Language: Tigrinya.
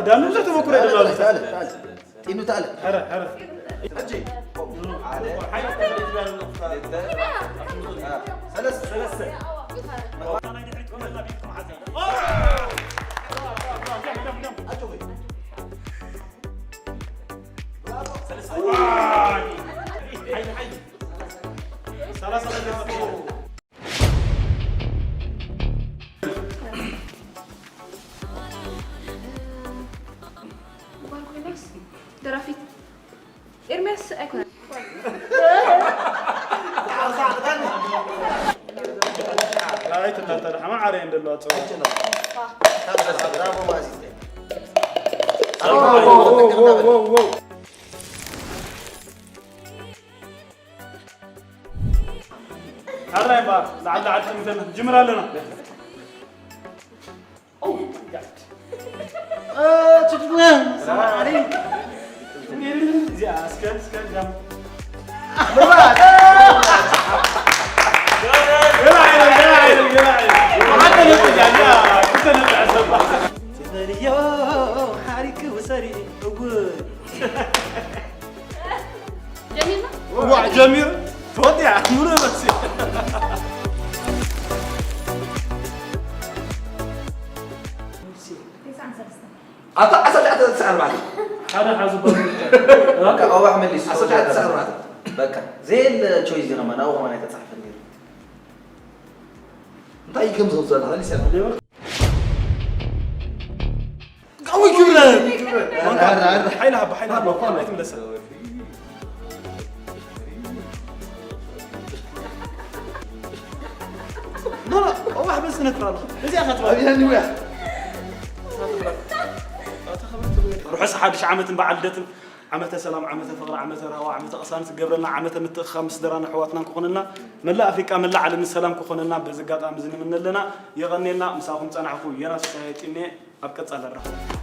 ዳኑ ብዙሕ ተመክሮ የደላ ኣሎ። ጢኑ ተኣለ። ሐረ ሐረ እጂ ሓደ ክልተ ሰለስተ ሰለስተ ደራፊት ኤርሚያስ ኣይኮነን። ራይት እናተደሓማ ዓረ እንደለዋ ፀወ ሕራይ እምበኣር ላዕሊ ላዕሊ ጥምተና ጅምር ኣለና። ጀሚርና ዋ ጀሚር ተወዲያ ሙሉ በሲ ኣታ ዓሰርተ ትሽዓተ ኣርባዕተ ሓደ ሓዙ በቃ ኣዋሕ መሊሱ ዓሰርተ ትሽዓተ ኣርባዕተ በቃ ዘየለ ቾይስ ዲኻ ማን ኣዋሕ ማን ኣይተጻሕፈን ነይሩ እንታይ ከም ዘውዘና ሊስ ያለ ቀዊ ክብረ ሓይል ሃባ ሓይል ሃባ እኳ ኣይትምለሰ ኖ ኖ እዋሕ በስ ነትራ ኣለኹ እዚኣ ኸትባ ኣብያኒ ወያ ርሑስ ሓድሽ ዓመትን በዓል ልደትን ዓመተ ሰላም ዓመተ ፍቕሪ ዓመተ ራህዋ ዓመተ ቅሳነት ዝገብረና ዓመተ ምትእኽኻብ ምስ ስድራና ኣሕዋትናን ክኾነና መላእ ኣፍሪቃ መላእ ዓለምን ሰላም ክኾነና በዚ ኣጋጣሚ እዚ ንምነ ኣለና። የቐንየልና። ምሳኹም ጸናሕኩ ዮናስ ተሻየ ጢኔ ኣብ ቀጻሊ ንራኸብ።